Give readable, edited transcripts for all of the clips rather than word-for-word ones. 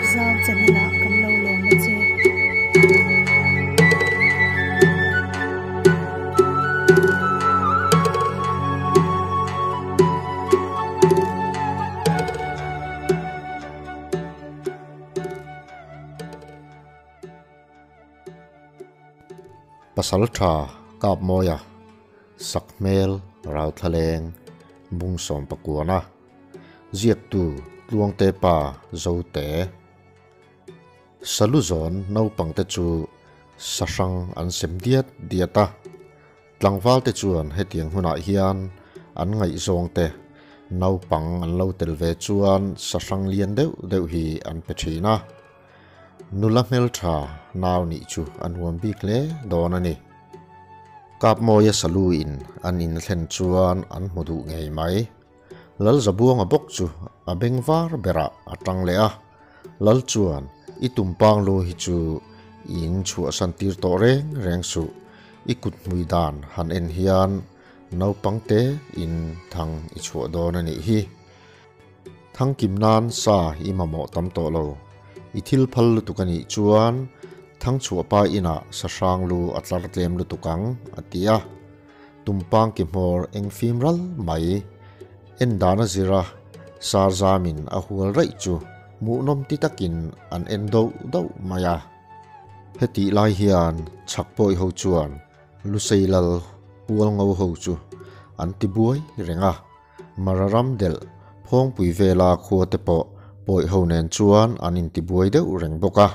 Zau channel ah kan lo lawm a che. Pasaltha Kapmawia Sakhmel Ralthlaleng Bungsawm Pakuana Ziaktu Tluangte Pa Zote Salu zawn naupangte chu sahrang an sem diat diat a, tlangvalte chuan hetiang hunah hian an ngaihzawngte naupang an lo tel ve chuan sahrang lian deuh deuh hi an pe thin a. Nula hmeltha nau nih chu a nuam bik hle dawn a ni. Kapmawia salu in an in thlen chuan an hmu duh ngei mai. Lal Zabuanga bawk chu a beng var berah a tang leh a, Lal chuan i tumpang lu hi chu i in chhuahsan tir tawh reng reng suh, i kut hmui dan han en hian naupang te in thang i chhuah dawn a nih hi. Thangkim nan sa i mamawh tam tawh lo, i thil phal lutuk a nih chuan Thangchhuahpa inah sahrang lu a tlar tlem lutuk ang, a ti a. Tumpang ki hmawr eng fim ral mai. En dan a zir a, sar zamin a hual raih chu hmuhnawm ti takin an en doh doh mai a. Hetih lai hian chhak pawi ho chuan Lusei lal hual ngo ho chu an ti buai reng a, Mara ram delh phawngpui vela khua te pawh pawi ho nen chuan an inti buai deuh reng bawk a.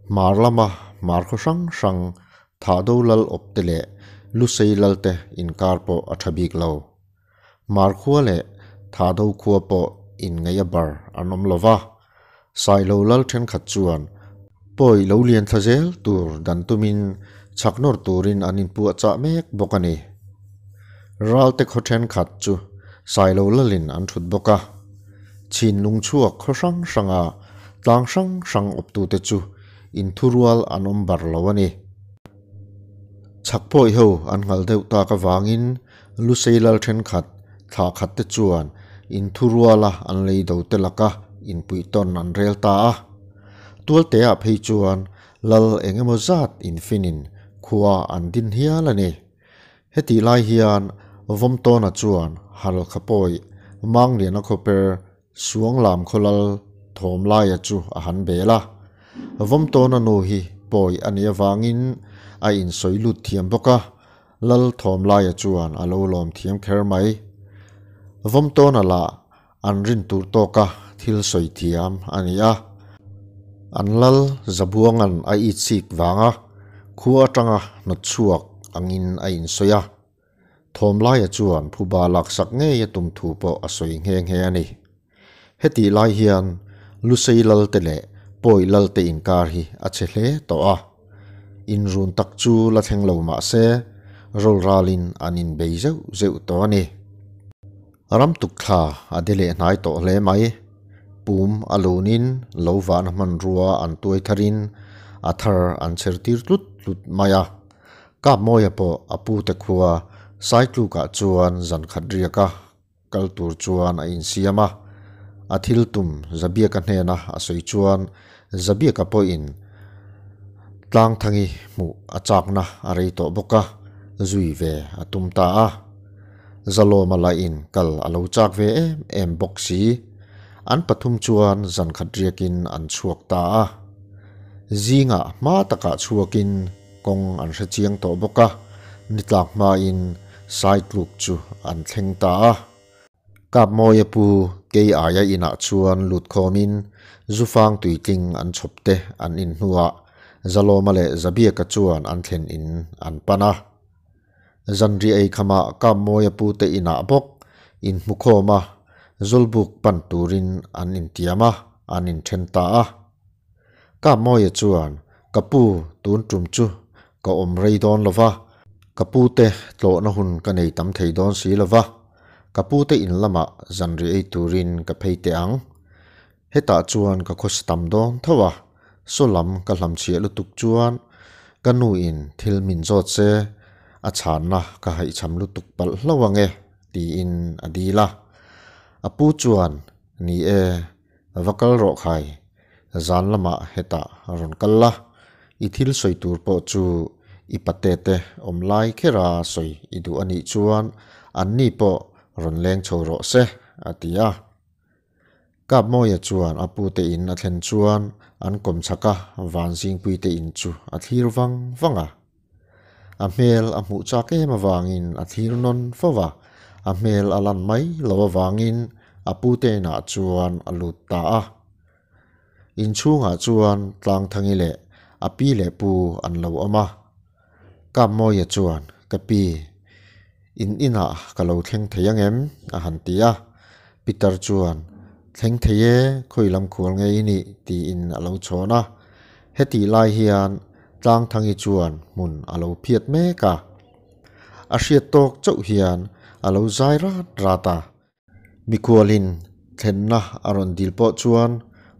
Hmar lama hmar khaw hrang hrang Thahdo lal awp te leh Lusei lal te inkar pawh a tha bik lo. Hmar khua leh Thahdo khua pawh inngaih a bar an awm lo va, Sailo lal thenkhat chuan pawi lo lian thla zel tur dan tumin chhak nawr turin an inpuah chah mek bawk a ni. Ralte khaw thenkhat chu Sailo lalin an thut bawk a, chhinlung chhuak khaw hrang hranga tlang hrang hrang awptute chu Inthurual an awm bar lo a ni. Chhak pawih ho an nghal deuh tak avangin Lusei lal thenkhat thlah khat te chuan inthuruala an lei do te laka inpuih tawn an rel ta a. Tualteah phei chuan lal eng emaw zat infinin khua an din hial a ni. Hetih lai hian Vawmtawna chuan Halkha pawih Mangliana khawper Suanglam khawlal thawm laia chu a han bel a, Vawmtawna nu hi pawi a nih avangin a insawi lut thiam bawk a, Lal thawm laia chuan a lo lawm thiam kher mai. Vawmtawna lah an rin tur tawka thil sawi thiam a ni a, an Lal Zabuanga'n a itsik vanga khua atanga hnawt chhuak angin a insawi a. Thawmlaia chuan phuba laksak ngei a tum thu pawh a sawi nghe nghe a ni. Hetih lai hian Lusei Lalte leh Pawi Lalte inkar hi a chhe hle tawh a. Inrun tak chu la thleng lo mah se, rawlralin an inbei zeuh zeuh tawh a ni. Ram tukthla a de leh hnai tawh hle mai. Pum a lunin lo vahna hmanrua an tuai tharin a thar an chher tir tlut tlut mai a. Kapmawia pawh a pute khua Saitlukah chuan zan khat riaka kal tur chuan a insiam a, a thil tum Zabiaka hnena a sawi chuan Zabiaka pawhin Tlangthangi hmuh a chakna a rei tawh bawk a, zui ve a tum ta a. Zalawma lahin kal a lo chak ve em em bawk si. An pathum chuan zan khat riakin an chhuak ta a. Zingah hma takah chhuakin Kawng an hre chiang tawh bawk a, ni tlak hmain Saitluk chu an thleng ta a. Kapmawia pu kei aia inah chuan lut khawmin Zufang tuitling an chhawp te an in hnuah Zalawma leh Zabiaka chuan an thlen in an pan a. Zanri ei khamah Kapmawia pu te inah bawk inhmu khawm a, Zawlbuk pan turin an intiam a, an inthen ta a. Kapmawia chuan, Ka pu, tun tum chu ka awm rei dawn lo va, ka pu te tlawhna hun ka nei tam thei dawn si lo va, ka pu te in lamah zanri ei turin ka phei teh ang. Hetah chuan ka khawsa tam dawn tho a, saw lam ka hlamchhiah lutuk chuan ka nu in thil min zawt se, a chhanna ka haihchham lutuk palh hlauh ang e, tiin a dil a. A pu chuan, Ni e, va kal rawh khai. Zan lamah hetah rawn kal la, i thil sawi tur pawh chu i pate te awm lai khera sawi i duh a nih chuan anni pawh rawn leng chho rawh se, a ti a. Kapmawia chuan a pute in a thlen chuan an kawm chhak a, Vanzingpuite in chu a thlir vang vang a. A hmel a hmuh chak em avangin a thlir nawn fo va, a hmel a lan mai lo avangin a pute inah chuan a lut ta a. Inchhungah chuan Tlangthangi leh a pi leh pu an lo awm a. Kapmawia chuan, Ka pi, in inah ka lo thleng thei ang em? a han ti a. Peter chuan, Thleng thei e, khawi lam khual nge i nih? tiin a lo chhawn a. Hetih lai hian Tlangthangi chuan hmun a lo phiat mek a. A hriat tawk chauh hian a lo zai rat rat a. Mikhualin thlenna a rawn dil pawh chuan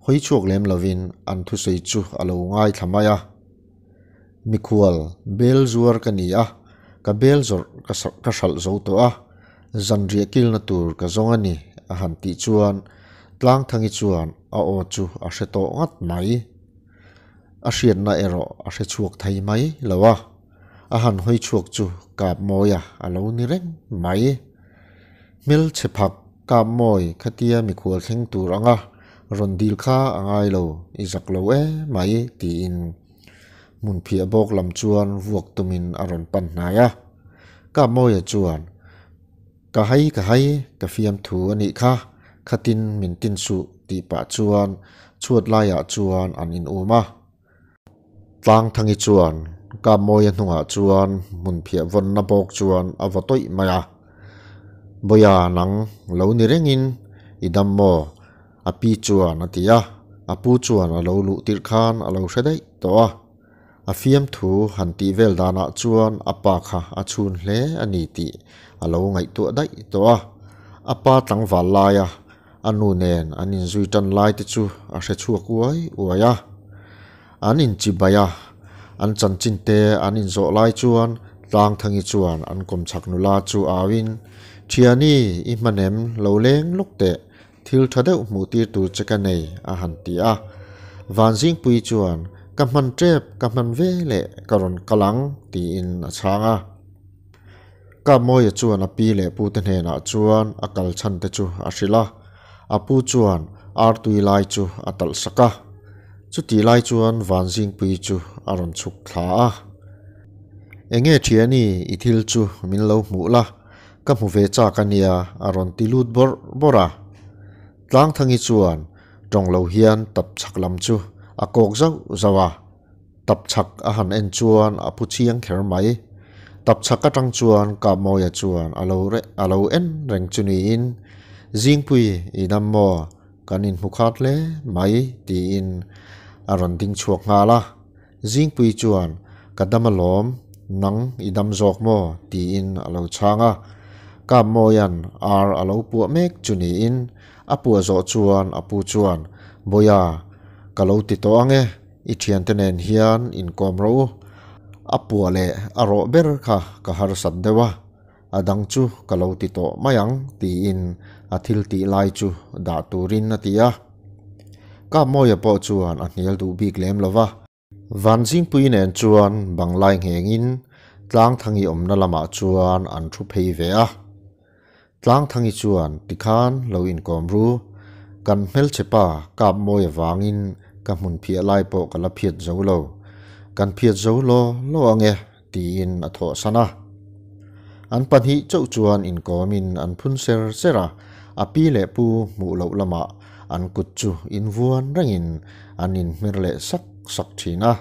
hawi chhuak lem lovin an thusawi chu a lo ngaithla mai a. Mikhual bel zuar ka ni a, ka bel zawrh ka hralh zo tawh a, zanriah kilna tur ka zawng a ni a han tih chuan Tlangthangi chuan a aw chu a hre tawh ngat mai. A hriatna erawh a hre chhuak thei mai lo a, a han hawi chhuak chu Kapmawia a lo ni reng mai. Hmelchhe phak Kapmawi khatia mikhual thleng tur anga rawn dil kha a ngai lo, i zak lo e mai tiin hmunphiah bawk lam chuan vuak tumin a rawn pan hnai a. Kapmawia chuan, Ka hai ka hai, ka fiamthu a nih kha, khatin min tin suh tih pah chuan chhuat laiah chuan an in um a. Tlangthangi chuan Kapmawia hnungah chuan hmunphiah vawnna bawk chuan a vaw tawih mai a. Bawia nang lo ni rengin i dam maw? A pi chuan a ti a, a pu chuan a lo luh tirh khan a lo hre daih tawh a. A fiamthu han tih vel danah chuan a pa kha a chhun hle a ni tih a lo ngaihtuah daih tawh a. A pa tlangval laia a nu nen an inzui tan lai te chu a hre chhuak uai uai a. An inchibai a, an chanchin te an inzawh lai chuan Tlangthangi chuan an kawmchhak nula chu auin, Thiani, i hmanem lo leng lawk teh, Thil tha deuh hmuh tir tur che ka nei, a han ti a. Vanzingpui chuan, Ka hman tep, ka hman ve leh ka rawn kal ang, tiin a chhang a. Kapmawia chuan a pi leh pute hnenah chuan a kal chhan te chu a hrilh a. A pu chuan artui lai chu a talh sak a. Chutih lai chuan Vanzingpui chu a rawn chhuk thla a. Enge thiani, i thil chu min lo hmuh la, Ka hmu ve chak a nia, a rawn ti lut bawrh bawrh a. Tlangthangi chuan tawng lo hian tap chhak lam chu a kawk zauh zauh a. Tap chhak a han en chuan a phu chiang kher mai. Tap chhak atang chuan Kapmawia chuan a lo a lo en reng chu niin, Zingpui i dam maw? Kan inhmu khat hle mai, tiin a rawn ding chhuak nghal a. Zingpui chuan, Ka dam alawm, nang i dam zawk maw? tiin a lo chhang a. Kapmawia'n ar a lo puah mek chu niin, a puah zawh chuan a pu chuan, Bawia, ka lo ti tawh ang e, i thiante nen hian inkawm rawh u. A puah leh a rawh ber kha ka harsat deuh a, a dang chu ka lo ti tawh mai ang, tiin a thil tih lai chu dah turin a ti a. Kapmawia pawh chuan a hnial duh bik lem lo va. Vanzingpui nen chuan banglai nghengin Tlangthangi awmna lamah chuan an thu phei ve a. Tlangthangi chuan tikhan lo inkawm ru, kan hmelchhe pa Kapmawia vangin ka hmun phiah lai pawh ka la phiat zo lo, kan phiat zo law law ange tiin a thawhsan a. An pahnih chauh chuan inkawmin an phun ser ser a, a pi leh pu hmuh loh lamah an kut chu invuan rengin an inhmer leh sak sak thin a.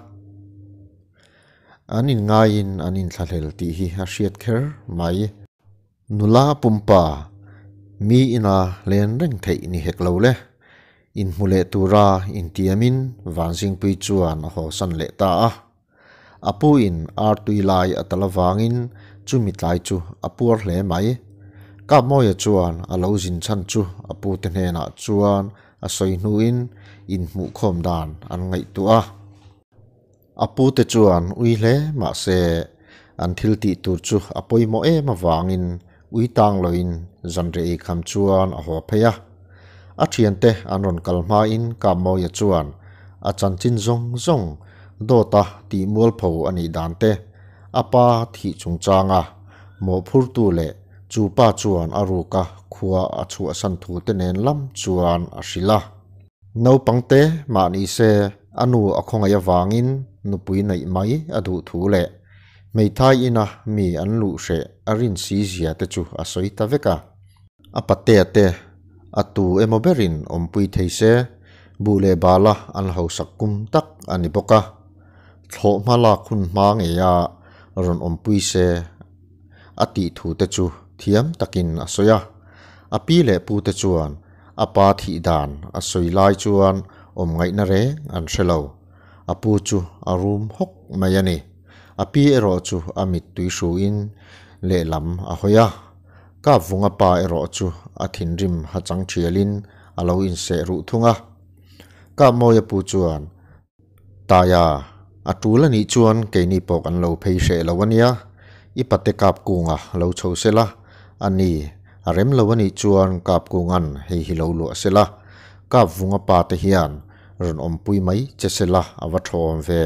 An inngaiin an inthlahlel tih hi a hriat kher mai. Nula pumpa, mi ina len reng theih ni hek lo le. Inhmu leh tura intiamin Vanzingpui chuan a hawsan leh ta a. A pu in ar tui lai a tal avangin chumi tlai chu a puar hle mai. Kapmawia chuan a lo zin chhan chu a pu te hnenah chuan a sawi hnuin inhmuhkhawm dan an ngaihtuah a. A pu te chuan ui hle mahse an thil tih tur chu a pawimawh em avangin ui tang loin zanriah ei kham chuan a haw phei a. A thiante an rawn kal hmain Kapmawia chuan. A chanchin zawng zawng dawta tih mualpho a nih dan te, a pa thih chungchanga mawhphurtu leh chu pa chuan a ruka khua a chhuahsan thu te nen lam chuan a hrilh a. Naupang te mah ni se a nu a khawngaih avangin nupui neih mai a duh thu leh hmeithai ina mi an luh hreh a rin si zia te chu a sawi ta vek a. A patea te a tu emaw berin awmpui thei se, buh leh bala an hausak kum tak a ni bawk a, thlawhhma lak hun hma ngeia rawn awmpui se a tih thu te chu thiam takin a sawi a. A pi leh pu te chuan a pa thih dan a sawi lai chuan awm ngaihna reng an hre lo. A pu chu a rum hawk mai a ni. A pi erawh chu a mittui hruin lehlam a hawi a. Kapvunga pa erawh chu a thinrim ha chang thialin a lo inseh ruh thung a. Kapmawia pu chuan, Taia, a tul a nih chuan keini pawh kan lo phei hreh lo a nia, i pate Kapkunga lo chho sela, a ni, a rem lo a nih chuan Kapkunga'n hei hi lo luah sela, Kapvunga pa te hian rawn awmpui mai che sela a va thawm ve.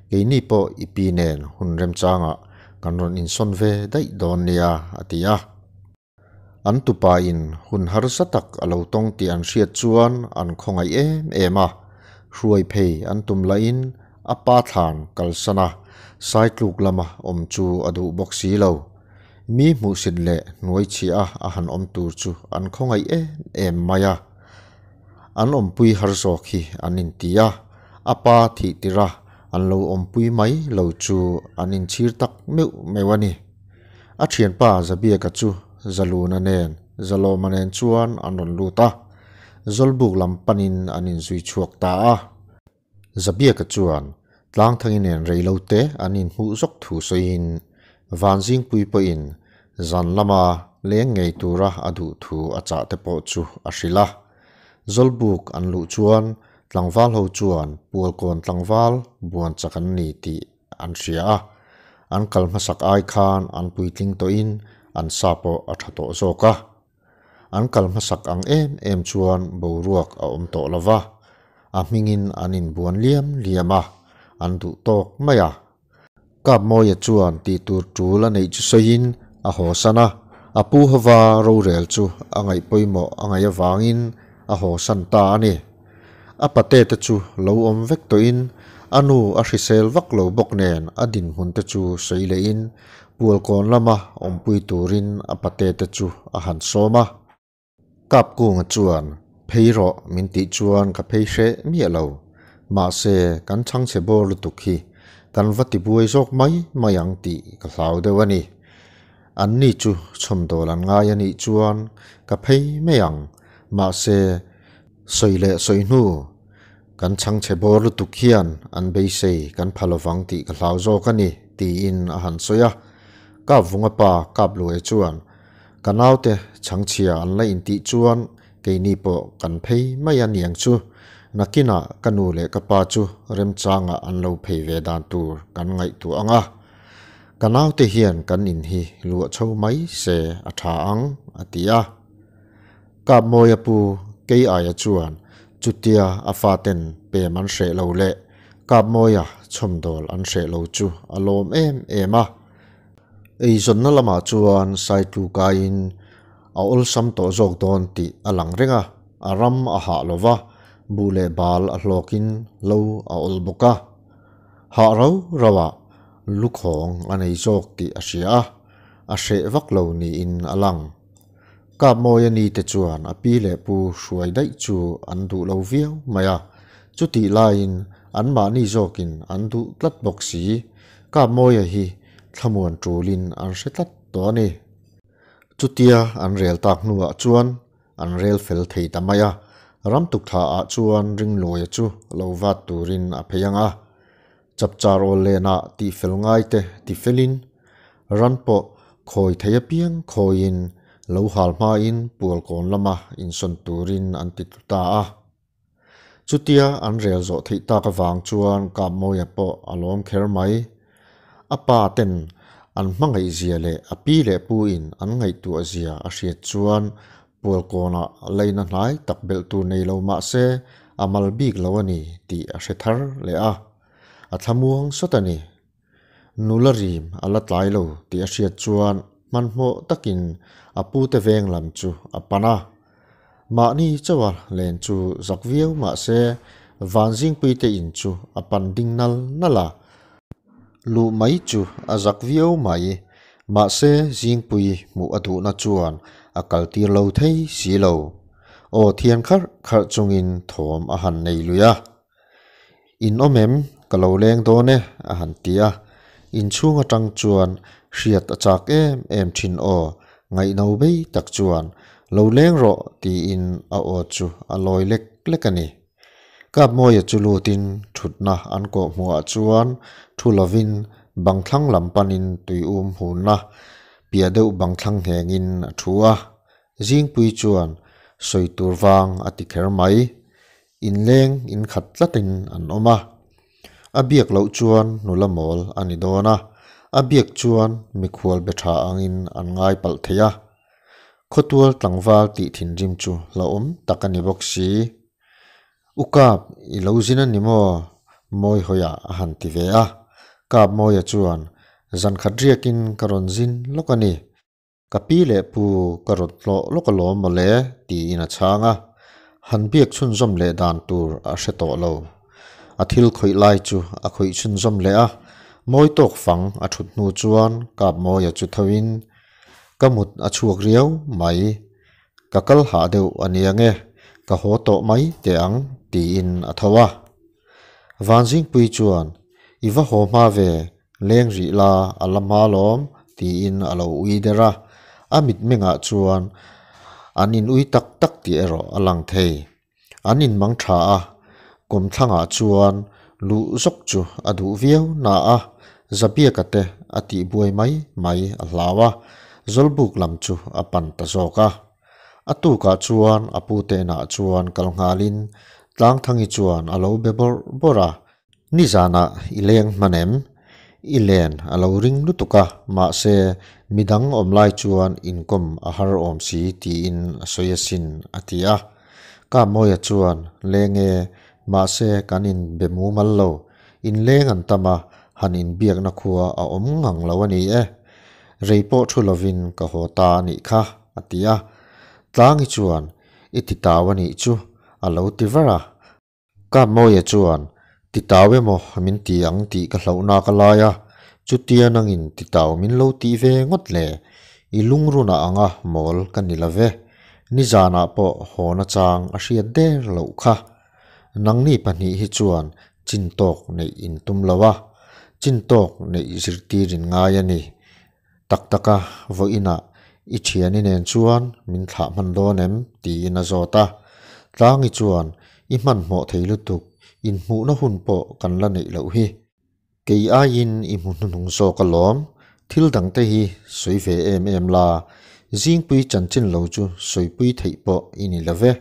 Keini pawh i pi nen hun remchangah kan rawn insawn ve daih dawn nia, a ti a. An tupain hun harsa tak a lo tawng tih an hriat chuan an khawngaih em em a. Hruai phei an tum lahin a pa thlan kalsan a, Saitluk lama awm chu a duh bawk si lo. Mi hmuhsit leh hnuaichhiah a han awm tur chu an khawngaih em em mai a. An awmpui har zawk hi an inti a, a pa thih tirh a an lo awmpui mai lo chu an inchhir tak meuh meuh a ni. A thianpa Zabiaka chu Zaluna nen Zalawma nen chuan an rawn lut a, Zawlbuk lam panin an inzui chhuak ta a. Zabiaka chuan Tlangthangi nen reilote an inhmuh zawk thu sawiin Vanzingpui pawhin zan lama leng ngei tura a duh thu a chah te pawh chu a hrilh a. Zawlbuk an luh chuan tlangval ho chuan Pualkawn tlangval buan chak an ni tih an hria a, an kal hmasak ai khan an puitling tawhin an sa pawh a tha tawh zawk a. An kal hmasak ang em em chuan boruak a awm tawh lo va, a hmingin an inbuan liam liam a, an duh tawk mai a. Kapmawia chuan tih tur tul a neih chu sawiin a hawsan a, a pu hova rorel chu a ngaih pawimawh a ngaih avangin a hawsan ta a ni. A pate te chu lo awm vek tawhin a nu a hrisel vak lo bawk nen a dinhmun te chu sawi lehin Pualkawn lama awmpui turin a pate te chu a han sawm a. Kapkunga chuan, Phei rawh min tih chuan ka phei hreh miah lo. Mahse, kan chhangchhe bawr lutuk hi kan va tibuai zawk mai mai ang tih ka hlau deuh a ni. Anni chu chhawmdawl an ngai a nih chuan ka phei mai ang. Mahse, sawi leh sawi hnu kan chhangchhe bawr lutuk hian an beisei kan pha lovang tih ka hlau zawk a ni, tiin a han sawi a. Kapvunga pa Kapluaia chuan, Ka naute chhangchhia an la intih chuan keini pawh kan phei mai a niang chu. Nakinah ka nu leh ka pa chu remchangah an lo phei ve dan tur kan ngaihtuah ang a. Ka naute hian kan in hi luah chho mai se a tha ang, a ti a. Kapmawia pu kei aia chuan chutia a faten pem an hreh lo leh Kapmawia chhawmdawl an hreh lo chu a lawm em em a. Eizawnna lamah chuan Saitlukain a awlsam tawh zawk dawn tih a lang reng a, a ram a hah lo va, buh leh bal a hlawkin lo a awl bawk a. Hah rau rauah lukhawng a nei zawk tih a hria a, a hreh vak lo niin a lang. Kapmawia ni te chuan a pi leh pu hruai daih chu an duh lo viau mai a, chutih laiin anmahni zawkin an duh tlat bawk si. Kapmawia hi thlamuan tulin an hre tlat tawh a ni. Chutia an rel tak hnuah chuan an rel fel thei ta mai a, ramtuk thla ah chuan ringluaia chu lo vat turin a phei ang a. Chapchar awl lenah tihfel ngai te tifelin, ran pawh khawi thei apiang khawiin lo hal hmain Pualkawn lama insawn turin an ti tlu ta a. Chutia an rel zawh theih tak avang chuan Kapmawia pawh a lawm kher mai. A pa ten an hmangaih zia leh a pi leh pu in an ngaihtuah zia a hriat chuan Pualkawnah leina hnai tak belh tur nei lo mah se a mal bik lo a ni tih a hre thar leh a, a thlamuang sawt a ni. Nula rim a la tlai lo tih a hriat chuan hmanhmawh takin a pute veng lam chu a pan a. Mahni chauha len chu zak viau mah se Vanzingpuite in chu a pan ding nal nal a. Luh mai chu a zak viau mai. Mahse Zingpui hmuh a duhna chuan a kal tir lo thei si lo. Aw thian kharh kharh chungin thawm a han nei lui a. In awm em? Ka lo leng dawn e, a han ti a. Inchhung atang chuan hriat a chak em em thin aw, ngaihno bei tak chuan lo leng rawh tiin a aw chu a lawi lek lek a ni. Kapmawia chu lutin thutna an kawh hmuhah chuan thu lovin bang thlang lam panin tuium hunna piah deuh bang thlang nghengin a thu a. Zingpui chuan sawi tur vang a ti kher mai. Inleng inkhat tlatin an awm a. A biak loh chuan nula mawl a ni dawn a, a biak chuan mikhual be tha angin an ngai palh thei a. Khawtual tlangval tih thinrim chu hlauhawm tak a ni bawk si. U Kap, i lo zin a ni maw? Mawihawiah a han ti ve a. Kap Mawia chuan, Zankhat riakin ka rawn zin lawk a ni. Ka pi leh pu ka rawn tlawh lawk alawm mawle tiin a chhang a, han biak chhunzawm leh dan tur a hre tawh lo. A thil khawih lai chu a khawih chhunzawm leh a, mawi tawk fang a thut hnu chuan Kapmawia chu thoin, Ka mut a chhuak riau mai, ka kal hah deuh a nia nge, ka haw tawh mai teh ang tiin a tho a. Vanzingpui chuan, I va haw hma ve, leng rih la a la hma lawm tiin a lo ui der a, a mitmengah chuan an in ui tak tak tih erawh a lang thei. An in mang tha a, kawmthlangah chuan luh zawk chu a duh viau na a, Zabiaka te a tihbuai mai mai a hlau a, Zawlbuk lam chu a pan ta zawk a. A tukah chuan a pute inah chuan kal nghalin Tlangthangi chuan a lo be bawrh bawrh a, Nizanah i leng hman em? I len a lo ring lutuk a, mahse midang awm lai chuan inkawm a har awm si tiin a sawi asin a ti a. Kamawia chuan, Leng e, mahse kan inbe mumal lo. Inleng an tam a, han inbiakna khua a awm ngang lo a ni e. Rei pawh thu lovin ka haw ta a nih kha, a ti a. Tlangi chuan, I ti tau a nih chu, a lo ti var a. Kapmawia chuan, Ti tau emaw min ti ang tih ka hlauhna ka lai a, chutia nangin ti tau min lo tih ve ngawt le? I lungruna anga mawl ka ni lo ve. Nizanah pawh haw nachang a hriat der loh kha. Nangni pahnih hi chuan chin tawk neih in tum lo a, chin tawk neih zirtir in ngai a ni. Tak taka vawiinah i thiani nen chuan min thlah hman dawn em? tiin a zawt a. Tlangi chuan, I hmanhmawh thei lutuk, inhmuhna hun pawh kan la neih loh hi. Kei aiin i hmu hnuhnung zawk alawm, thil dangte hi sawi ve em em la, zingpui chanchin lo chu sawipui theih pawh i ni lo ve.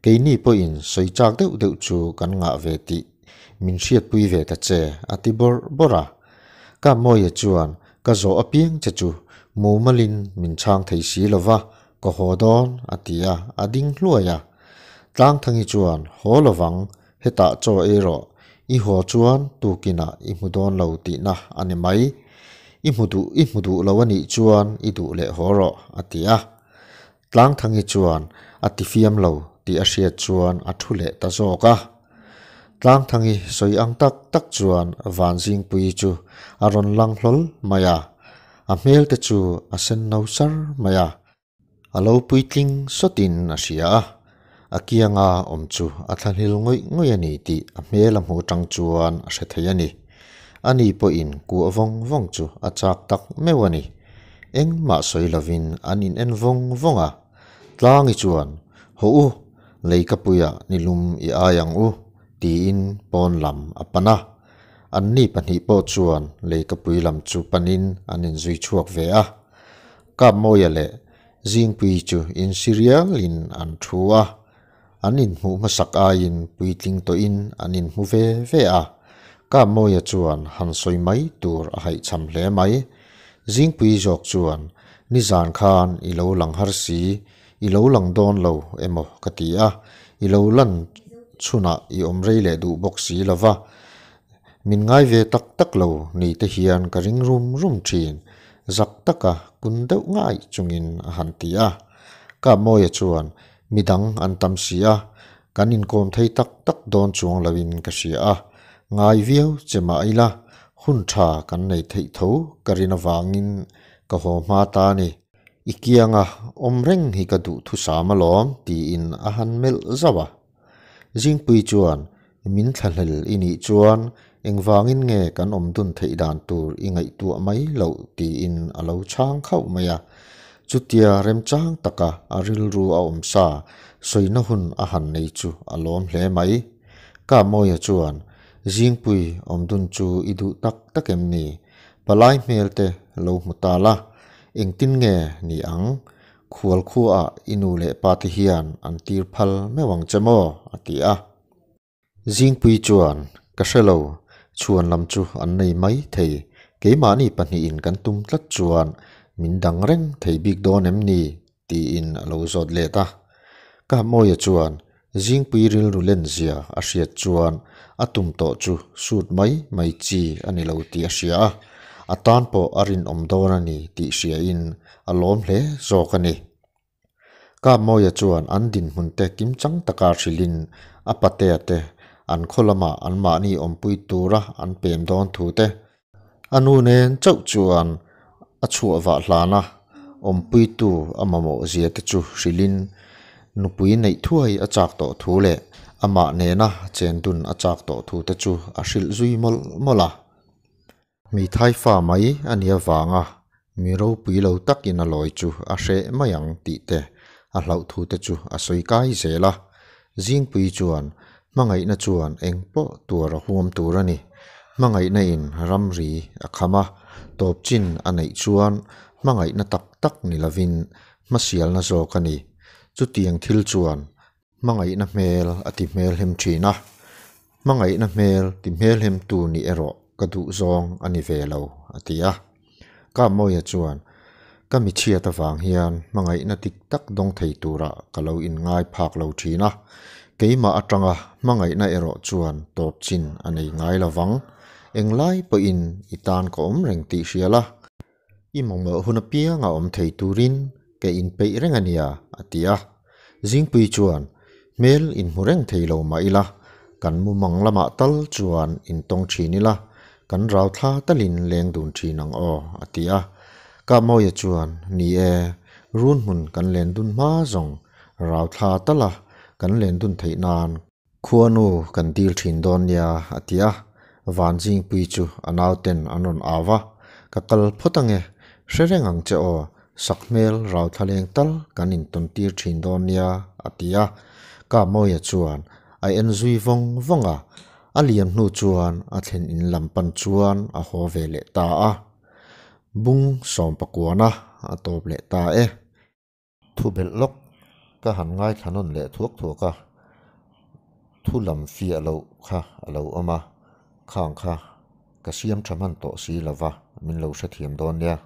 Keini pawhin sawi chak deuh deuh chu kan ngah ve tih min hriatpui ve ta che, a ti bawrh bawrh a. Kapmawia chuan, Ka zawh apiang che chu mumalin min chhang thei si lo va, ka haw dawn, a ti a, a ding hluai a. Tlangthangi chuan, Haw lovang, hetah chaw ei rawh, i haw chuan tukinah i hmu dawn lo tihna a ni mai. I hmu duh i hmu duh lo a nih chuan i duh leh haw rawh, a ti a. Tlangthangi chuan a tifiam lo tih a hriat chuan a thu leh ta zawk a. Tlangthangi sawi ang tak tak chuan Vanzingpuii chu a rawn lang hlawl mai a, a hmel te chu a sen no sar mai a. A lo puitling sawtin a hria a, a kianga awm chu a thlahlil ngawih ngawih a ni tih a hmel a hmuh atang chuan a hre thei a ni. Ani pawhin kuah vawng vawng chu a chak tak meuh a ni. Engmah sawi lovin an in en vawng vawng a. Tlangi chuan, Haw u, leikapuiah ni lum i ai ang u, tiin pawn lam a pan a. Anni pahnih pawh chuan leikapui lam chu panin an inzui chhuak ve a. Kapmawia leh Zingpui chu insi rialin an thu a. An inhmuh hmasak aiin puitling tawhin an inhmu ve ve a, Kapmawia chuan han sawi mai tur a haihchham hle mai. Zingpui zawk chuan, Nizan khan i lo lang har si, i lo lang dawn lo emaw ka ti a, i lo lan chhunah i awm rei leh duh bawk si lo va, min ngai ve tak tak lo ni te hian ka ring rum rum thin, zak taka kun deuh ngai chungin a han ti a. Kapmawia chuan, Midang an tam si a, kan inkawm thei tak tak dawn chuang loin ka hria a, ngai viau che mah ila hun tha kan nei theih tho ka rin avangin ka haw hma ta a ni. I kianga awm reng hi ka duh thusam alawm tiin a han melh zauh a. Zingpui chuan min thlahlel i nih chuan engvangin nge kan awm dun theih dan tur i ngaihtuah mai loh tiin a lo chhang khauh mai a. Chutia remchang taka a rilru a awm sa sawina hun a han nei chu a lawm hle mai. Kamawia chuan Zingpui awm dun chu i duh tak tak em ni? Palai hmel te lo hmu ta la, engtin nge ni ang? Khual khuaah i nu leh pa te hian an tir phal meuh ang che maw? a ti a. Zingpui chuan, Ka hre lo, chhuan lam chu an nei mai thei, keimahni pahnihin kan tum tlat chuan min dang reng thei bik dawn em ni? tiin a lo zawt let a. Kahmawia chuan Zingpui rilru lenzia a hriat chuan a tum tawh chu sut mai mai chi a ni lo tih a hria a, a tan pawh a rinawm dawn a ni tih hriain a lawm hle zawk a ni. Kapmawia chuan an dinhmun te kimchang taka hrilhin a patea te an khaw lamah anmahni awmpui tura an pem dawn thu te, A nu nen chauh chuan a chhuah vah hlan a, awmpuitu a mamawh zia te chu hrilhin nupui neih thuai a chak tawh thu leh amah nena chen dun a chak tawh thu te chu a hrilh zui mawlh mawlh a. Hmeithai fa mai a nih avanga mi ropui lo takin a lawi chu a hreh mai ang tih te a hlauh thu te chu a sawi kai zel a. Zingpui chuan Hmangaihna chuan eng pawh tuar a huam tur a ni. Hmangaihna in ramri a kham a, tawp chin a neih chuan hmangaihna tak tak ni lovin hmasialna zawk a ni. Chutiang thil chuan hmangaihna hmel a ti hmelhem thin a, hmangaihna hmel ti hmelhemtu nih erawh ka duh zawng a ni ve lo, a ti a. Kapmawia chuan, Ka michhiat avang hian hmangaihna dik tak dawng thei turah ka lo inngai phak lo thin a, keimah atanga hmangaihna erawh chuan tawp chin a nei ngai lo vang. Englai pawhin i tan ka awm reng tih hria la, i mamawh hun apianga awm thei turin ka inpeih reng a nia, a ti a. Zingpui chuan, Hmel inhmu reng thei lo mah ila, kan mumang lamah tal chuan intawng thin ila, kan rau thla talin leng dun thin ang aw, a ti a. Kapmawia chuan, Ni e, run hmun kan len dun hma zawng rau thla tala kan len dun theih nan Khuanu kan dil thin dawn nia, a ti a. Van Zingpui chu a nauten an rawn au a, Ka kal phawt ange, hre reng ang che aw, sakhmel rau thlaleng tal kan intawn tir thin dawn nia, a ti a. Kapmawia chuan a en zui vawng vawng a, a liam hnu chuan a thlen in lam pan chuan a haw ve leh ta a. Bung sawmpakuana a tawp leh ta e. Thu belh lawk ka han ngaithla nawn leh thuak thuak a, thu lam fiah loh kha a lo awm a, khang kha ka siam tha hman tawh si lo va, min lo hrethiam dawn nia.